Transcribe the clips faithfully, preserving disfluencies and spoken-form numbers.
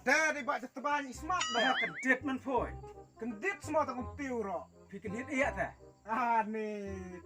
Te dei ba jatbang i smat ba. Ka dit man poi. Kan dit smat ka tiu ro. Phi kan hit ïa ta. Ah ni,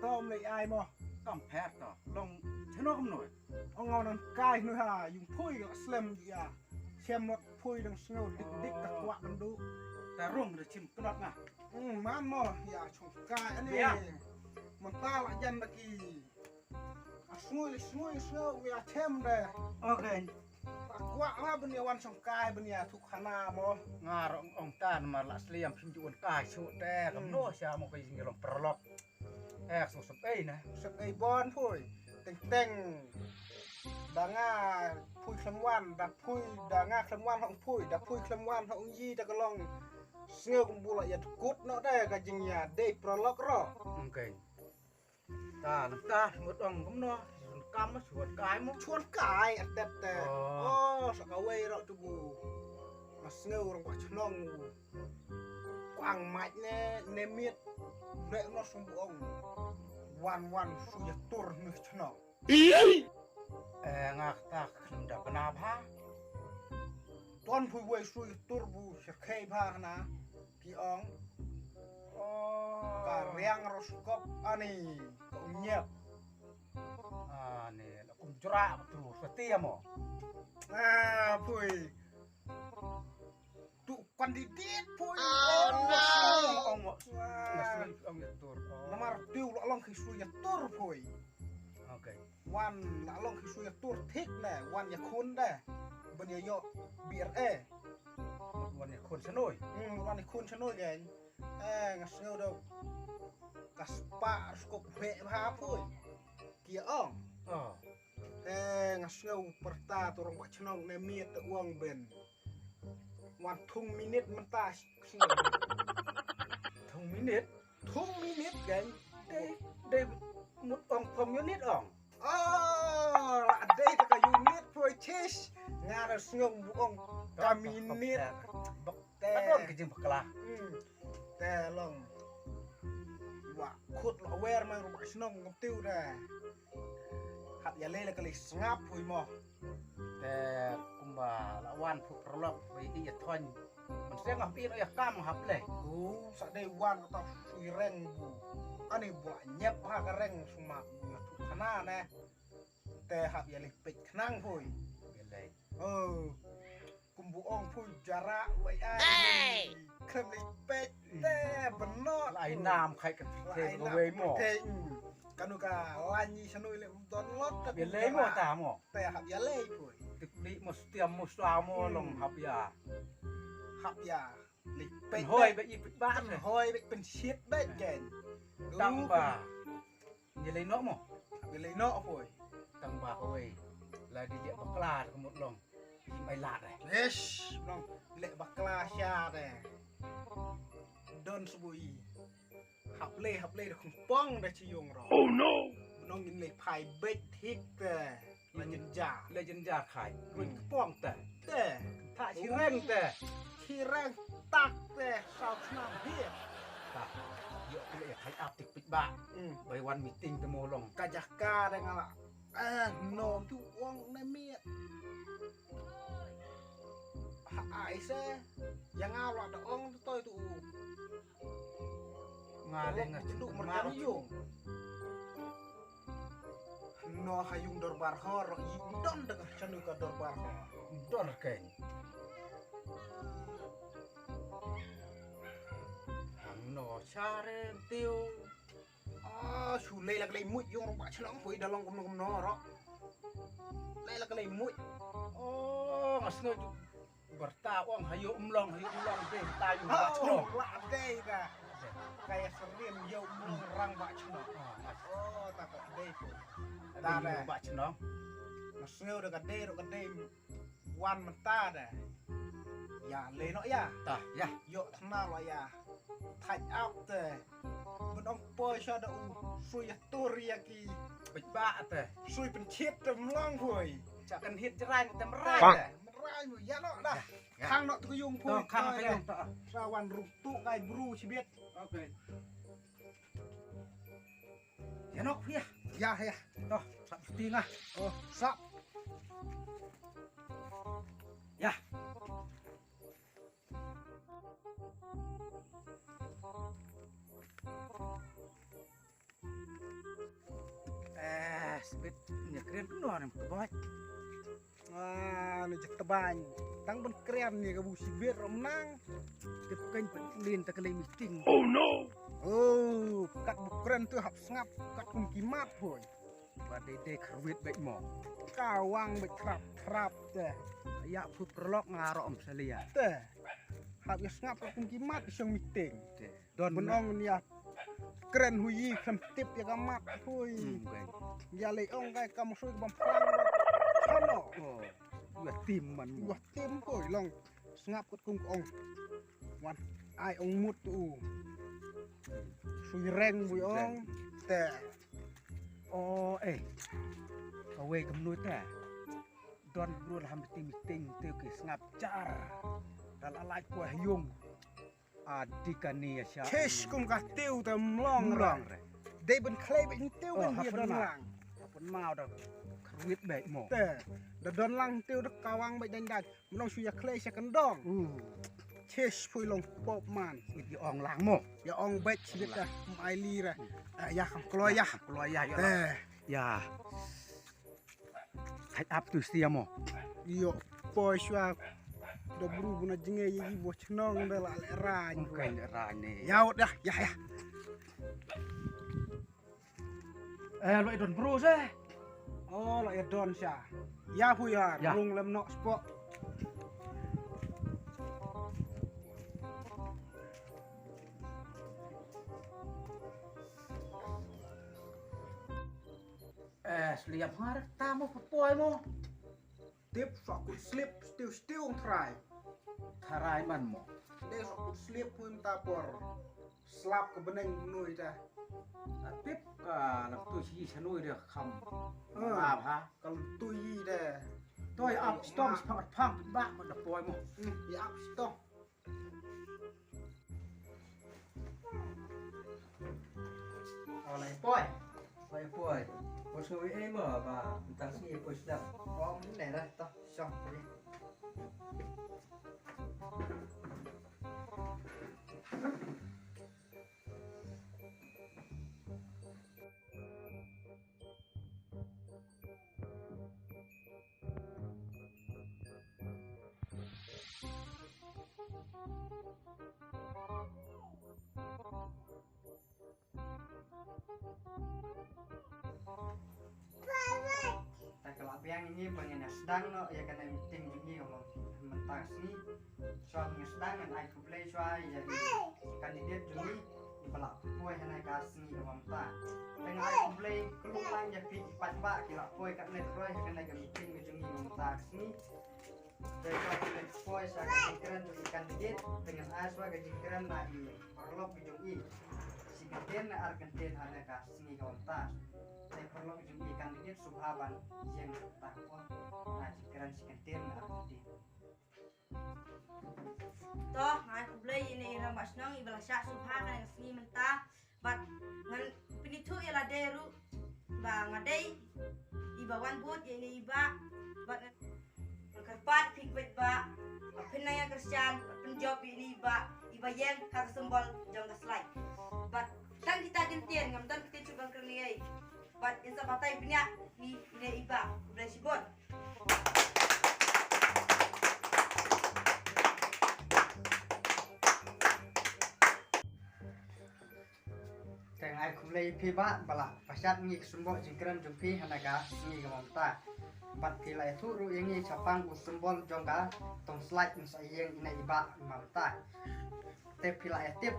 tom le ai mo. Kam pher to. Long chano kam noi. Ong ngau nan kai nu ha, yung poi la slem ïa. Chem not poi dang sngew dik dik ka kwak kan du. Ta rung da chim knot nga. Hmm, man mo, ïa chung kai ani. Ïa. Mynta la jan da ki. A sngew le sngew sngew ïa chem de. Okay. Ta kwak la benia wan chung kai benia thuk khana mo. Nga rong ong tan mar la sliam phim ju wan kai shu te kam no sha mo ka jing long perlok. Eh, so sep ei na. Sep ei bon poi. Teng teng. Da nga poi khlem wan, da poi da nga khlem wan hong poi, da poi khlem wan hong yi da ka long. Sngew kum bula ïa kut no da ka jing ïa dei prolok ro. Okay. Ta lam ta mut ong kum no. Kam ma chuan kai mo. Chuan kai atet te. Oh, sa ka wei ro tu bu. Ma sngew rong ba chnong. Kwang mach ne ne miet. Ne no sum bu ong. Wan wan su ya tur nu chnong. Eh, nga kata khlem da bna bha. Ton phui wei sui tur bu sha khei bha na. Ki ong. Oh. Ka riang ro skop ani. Ka um nyep. Ani, la kum jra ka tru sa ti mo. Ah, phui. Tu kan di dit phui. Oh, no. Ong mo. Nga sui ong ya tur. Oh. Namar tiu lo long khi sui ya tur phui. Okay. Wan la long khi sui ya tur thik ne, wan ya khun de. Ban ya yo bir e. Wan ya khun sanoi. Hmm, wan ya khun sanoi gen. Eh, nga sngew do. Ka spa skop he bha phui. Kia ong. Oh. Eh, nga sngew perta tu rong ba chnong ne miet te uang ben. Wan thung minit mynta. Thung minit? Thung minit kan. Dei, dei mut ong thum minit ong. Oh, la dei ta ka unit poi chis. Nga ra sngew bu ong ka minit. Bak te. Adon ka jing bakla. Hmm. Te long. Wa khut lo wer mang ru ba chnong ngam tiu da. Hap ya le la ka le sngap poi mo. Te kumba la wan phu prolok phu i ya thon. Man se ngah pin ya kam hap le. U sa dei wan ka sui reng bu. Ani bu nyep ha ka reng suma na thu khana ne. Te hap ya le pek khnang phui. Ya le. Oh. Kum bu ong phui jara wai ai. Khlem le pek te benot. Lai nam khai ka te wei mo. Te. Kanu ka lani sanoi le don lot ka. Ya le mo ta mo. Te hap ya le poi. Tik li mo stiam mo sua mo long hap ya. Hap ya. Li pek. Hoi be i pek ba. Hoi be pen shit be ken. Tang ba. Ni le no mo. Ni le no poi. Tang ba ko wei. La di le bakla ka mut long. Mai la de. Yes, long le bakla sha de. Don subui. Hap le, hap le da khung pong da chi yung ro. Oh no. Nong in le phai bet thik te. La jin ja. La jin ja khai. Run khung pong te. Te. Tha chi reng te. Chi reng tak te. Sau snam hi. Ta. Yo le khai ap tik pik ba. Hmm. Bai wan meeting te mo long. Ka ja ka da nga la. Eh, nom tu ong ne miet. Ha ai se. Yang awak da ong tu toi tu. Nga le nga chendu merkan yung. No ha yung dorbar hor, i don da ka chanu ka dorbar hor. Dor ken. Hang no chare tiu. Ah, shu lei la ka lei muit yung rong ba chnong poi da long kumno kumno ro. Lei la ka lei muit. Oh, nga sngew ju. Berta ong hayu umlong, hayu umlong dei ta yung ba chnong. La dei da. Kaya serim yu umlong rang ba chnong. Oh, ta ka dei poi. Da le ba chnong. Nga sngew da ka dei ro ka dei. Wan mynta de. Ya le no ya. Ta ya. Yo thna lo ya. Thaj ap te. Bun ong poi sha da u sui ya tur ya ki. Bit ba te. Sui pen chit te mlong poi. Cha kan hit jrang te mrai te. Mrai mu ya no da. Khang no tu yung poi. Khang tu yung ta. Sa wan ru tu ngai bru chibit. Okay. Ya nok ya. Ya ya. Toh, sap sting ah. Oh, sap. Ya. Kren noh em ka boi. Ah, ni jek tebang. Tang ban kren ni ka bu sibit rom nang. Tip kan pen lin ta ka lei meeting. Oh no. Oh, kat bu kren tu hap sngap kat kum ki mat poi. Ba dei dei kharwit bek mo. Kawang bek krap krap te. Ya pu perlok ngaro om salia. Te. Hap ya sngap kat kum ki mat shong meeting. Te. Don benong ni ya. Kren hui khlem tip ya ka mat hui. Hmm, bek. Ya lei ong kai kam sui bam plang. Chano. Oh. Ya tim man mo. Ya tim koi long. Sngap kut kung ong. Wan ai ong mut tu. Sui reng bui ong. Te. Oh, eh. Kawei kamnu te. Don bro la ham meeting meeting te ki sngap jar. Da la lai ko hyung. Adi kani ya sha. Chesh kum ka tiu te mlong rong re. Dei ben khlei ben tiu ben dia don lang. Hapun mau da. Kharwit bek mo. Te. Da don lang tiu da kawang bek dan dan. Mnong shu ya khlei sha kendong. Uh. Chesh pui long pop man. Wit ya ong lang mo. Ya ong bek sibit da. Mai li re. Ah, ya kam kloi ya. Kloi ya ya. Te. Ya. Thait ap tu sia mo. Yo, poi shwa. Da bru bu na jnge yi bo chnong da la le rang. Ong kai le rang ne. Ya wot ya, ya ya. Eh, lo idon bru se. Oh, lo idon sha. Ya pu ya, rung lem nok spok. Eh, sliap har ta mo poi mo. Tip sa kut slip stiu stiu ong trai. Trai man mo. Dei sa kut slip hui mynta por. Slap ka beneng nui ta. Tip ka nak tu si sanui dia kham. Ap ha. Kal tu yi de. Toi ap stom spang pang bak mo da poi mo. Hmm, ya ap stom. Oi, poi. Oi, poi. Poi sngewbha ei mo ba tang sngi poi slap. Om ne dah toh shong poi. Ta ka la biang ngi ba ngin ïa sdang noh ïa kane meeting jong ngi ha mynta ka sngi. Shuwa ba ngin sdang ngan ai khublei shuwa ïa i candidate jong ngi iba la poi ha kane ka sngi kaba mynta. Te ngan ai khublei kylluid lang ïa phi ki paidbah ki la poi katne trai ha kane ka meeting ka jong ngi mynta ka sngi. Te shuwa ba ngin poi sha ka jingkren jong i candidate, te ngan ai shuwa ka jingkren na i paralok ka jong i. Shi kyntien ne ar kyntien ha kane ka sngi kaba mynta. Te paralok ka jong i candidate sngewbha ban ïeng tang poi na jingkren shi kyntien ne ar kyntien. To, nga ai khublei ïa ine i rangbah shnong iba la shah sngewbha ha kane ka sngi mynta. Bad ngan pynithuh ïa lade ruh ba nga dei iba wan vote ïa ine i bah. Bad ngan kyrpad phi ki paidbah ba phin nang ïa kyrshan, ba phin jop ïa ine i bah iba ïeng ha ka symbol jong ka slide. Bad tang kita ki ktien, ngam don ktien shuh ban kren ei. Bad ngin sa batai bniah ïa ine i bah. Khublei shibun. Te nga ai khublei ïa phi bah ba la pynshad ngi ka symboh jingkren jong phi ha kane ka sngi kaba mynta. Bad phi la ïathuh ruh ïa ngi shaphang u symboh jong ka tong slide, ngin sa ïeng ine i bah mynta. Te phi la ïatip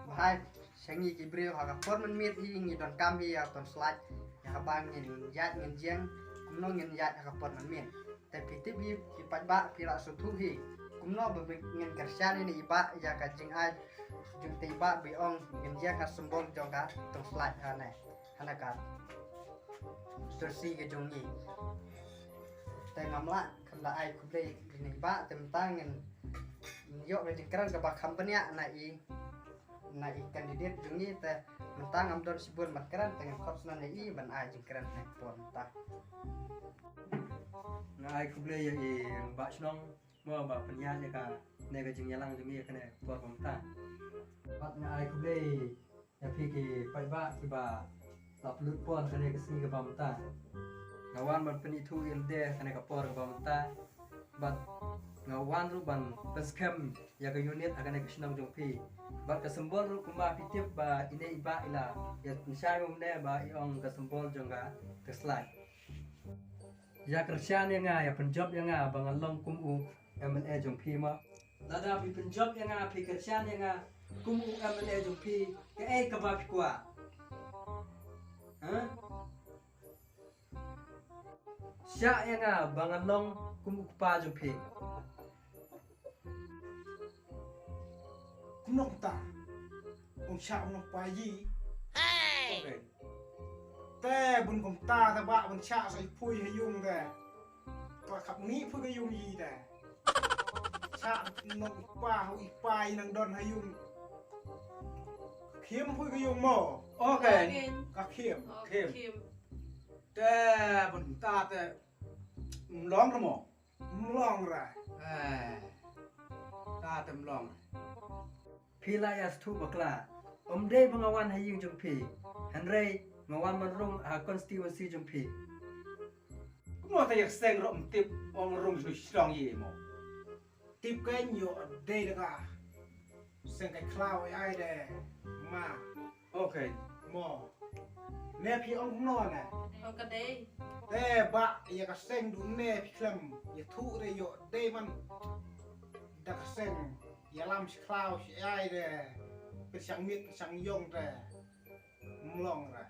ba hai sha ngi ki briew ha ka por mynmiet hi ngi donkam hi ïa ka tong slide ïa kaba ngin ïaid ngin jiang, kumno ngin ïaid ha ka por mynmiet. Te phi tip hi ki paidbah phi la sngewthuh hi kumno ba ngin kyrshan ine i bah ïa ka jingai jong ine i bah ba i ong ngin ïeng ha symboh jong ka tong slide ha kane, ha kane ka constituency ka jong ngi. Te ngam lah khlem da ai khublei ine i bah, te mynta ngin ïoh ka jingkren kaba kham bniah na i na i candidate jong ngi. Te mynta ngam don shibun ban kren, te ngan khot shuwa ïa i ban ai jingkren ha kane ka por mynta. Nga ai khublei ïa i rangbah shnong mo ba pynïaid ïa kane ka jingïalang jong ngi ha kane ka por mynta. Bad nga ai khublei ïa phi ki paidbah kiba La pynlut por kane ka sngi kaba mynta. Nga wan ban pynithuh ïa lade kane ka por kaba mynta. Bad nga wan ruh ban pynskhem ïa ka unit ha kane ka shnong jong phi. Bad ka symbol ruh kumba phi tip ba ine i bah i la ïa pynshai mynne ba i ong ka symbol jong ka, ka slide. Ïa kyrshan ïa nga, ïa pynjop ïa nga ba ngan long kum u M L A jong phi mo. Lada phi pynjop ïa nga, phi kyrshan ïa nga kum u M L A jong phi, kaei kaba phi kwah? Ha? Shah ïa nga ba ngan long kum u kpa jong phi. Kumno kumta? Um shah um nongkpa ïa i. Te bun kumta te bah, bun shah sa i pui ha ïung te. Ka khap ngi pui ka ïung i te. Shah nongkpa ha i pa i nang don ha ïung. Khim pui ka ïung mo. Ka khim. Khim. Te bun kumta te mlong re mo. Mlong re. Eh. Ta te mlong. Phi la ïa sngewthuh bakla. Ym dei ba nga wan ha ïing jong phi. Hynrei nga wan ban rung ha constituency jong phi. Kumno te ïa ka seng ruh ym tip, ong rung shu shrong ïa mo. Tip kein ïoh dei da ka seng ka khlaw ai ai de. Ma. Okay. Mo. Ne phi ong kumno ne? Ong ka dei. Te bah ïa ka seng du ne phi khlem ïathuh re ïoh dei man da ka seng ïalam shi khlaw shi ai de. Pynshang miet pynshang ïong de. Mlong re.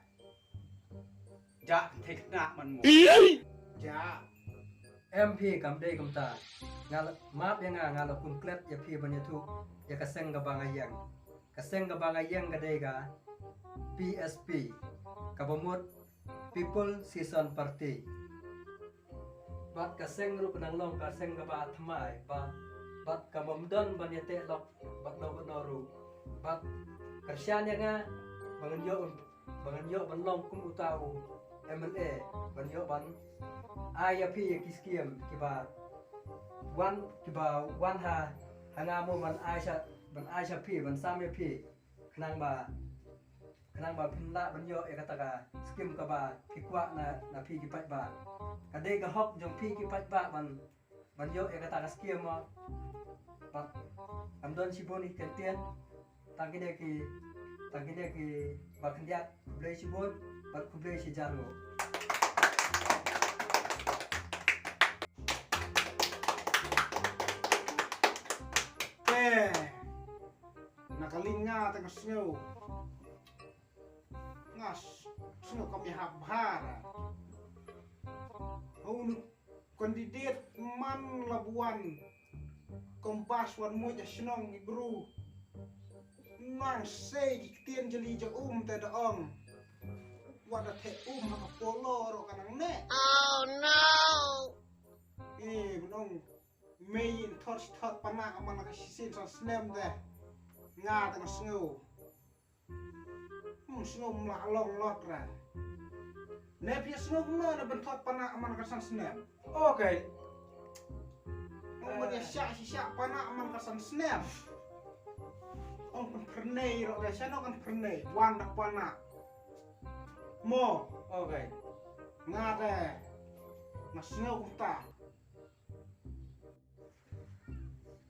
Ja, thik na man mo. Ja. Em phi kam dei kumta. Nga la map ïa nga, nga la kum klet ïa phi ban ïathuh ïa ka seng kaba nga ïeng. Ka seng kaba nga ïeng ka dei ka P S P, kaba mut People Season Party. Bad ka seng ruh ka nang long ka seng kaba thymmai, ba, bad kaba ym don ban ïateh lok bad no bad no ruh. Bad kyrshan ïa nga ba ngan ïoh, ba ngan ïoh ban long kum uta u M L A, ban ïoh ban ai ïa phi ïa ki skim kiba wan, kiba wan ha, ha nga mo ban ai sha, ban ai sha phi, ban sam ïa phi. Khnang ba, khnang ba phin lah ban ïoh ïa kata ka skim kaba phi kwah na, na phi ki paidbah. Ka dei ka hok jong phi ki paidbah ban, ban ïoh ïa kata ka skim mo. Bad kam don shibun ki kyntien. Tang kine ki, tang kine kiba khyndiat, khublei shibun bad khublei shihajar nguh. Te na ka liang nga te nga sngew, nga s-, sngew kam ïahap bha. Hau nu candidate man la buan. Kum bas wan muid ha shnong i bru. Nang sei ki ktien jali ja um te da ong. Wat da the um ha ka polo ro ka nang ne. Oh no. Eh, bun ong. Mei in thot thot pana man ka sisin sa snem te. Nga te nga sngew. Hmm, sngew mla long lot ra. Ne phi sngew kumno ne ban thot pana man ka san snem. Okay. Ong ban ïa shah shi shah pana man ka san snem. Ong kan pernei ro de sano kan pernei. Wan da pana. Mo. Okay. Nga de. Nga sngew kumta.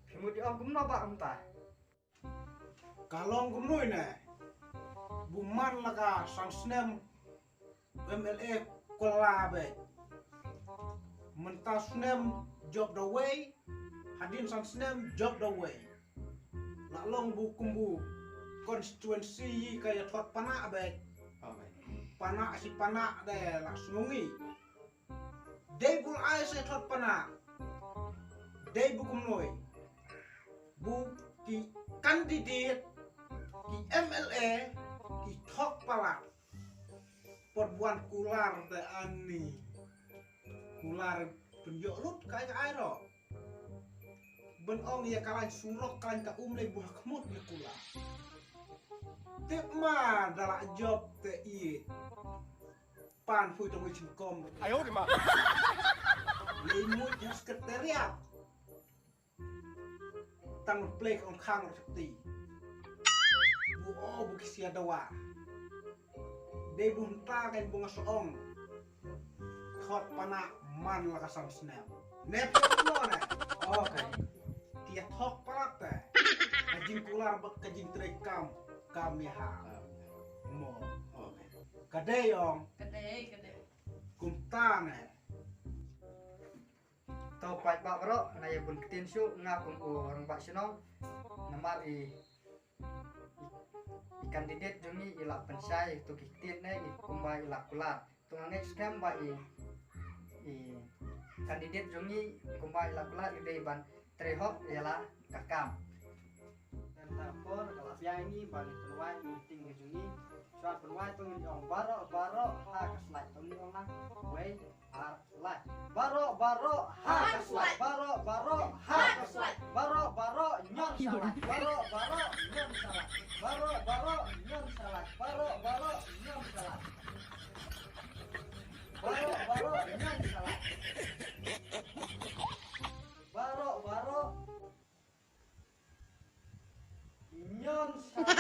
Phi mut ïa ong kumno ba kumta. Ka long kumno ne? Bun man la ka san snem M L A kular beit. Mynta snem jop da wei, hadien san snem jop da wei. La long bu kumbu constituency yi ka ïa thot pana beit. Pana shi pana de la sngew ngi. Dei bu ai sa thot pana. Dei bu kumno. Bu ki candidate, ki M L A, ki thok palat. Por buan kular te ani. Kular pynjok lut kai ka ai ro. Bun ong ïa ka lain surok ka lain ka um lei bu ha khmut ïa kular. Tip ma da la jop te i. Pan phui tong i chim kom. Ayo di ma. Lei mut ïa sekretariat. Tang plek ong khang ro shakti. Bu o bu kisia dawa. Dei bun ta kan bun song. Thok panak man la ka sam snem. Ne pun mo ne. Okay. Tia thok panak te. Ka jingkular bad ka jingtrei kam. Kam ya ha. Mo. Okay. Ka dei ong. Ka dei, ka dei. Kumta ne. To paidbah baroh, nga ïa bun ktien shuh nga kum u rangbah shnong. Namar i, i, i candidate jong ngi i la pynshai ïa tu ki ktien ne i kumba i la kular. To nga ngeit skhem ba i, i candidate jong ngi kumba i la kular i dei ban trei hok ïa la ka kam. Ngan ta por ka la pia ngi ba ngi pynwai meeting ka jong ngi. Shuwa pynwai to ngi ong baroh baroh ha ka slide to ngi ong lang. Wei ar lai. Baroh baroh ha ka slide. Baroh baroh ha ka slide. Baroh baroh nyon shalai. Baroh baroh nyon shalai. Baroh baroh nyon shalai. Baroh baroh nyon shalai. Baroh baroh nyon shalai. Baroh baroh nyon shalai.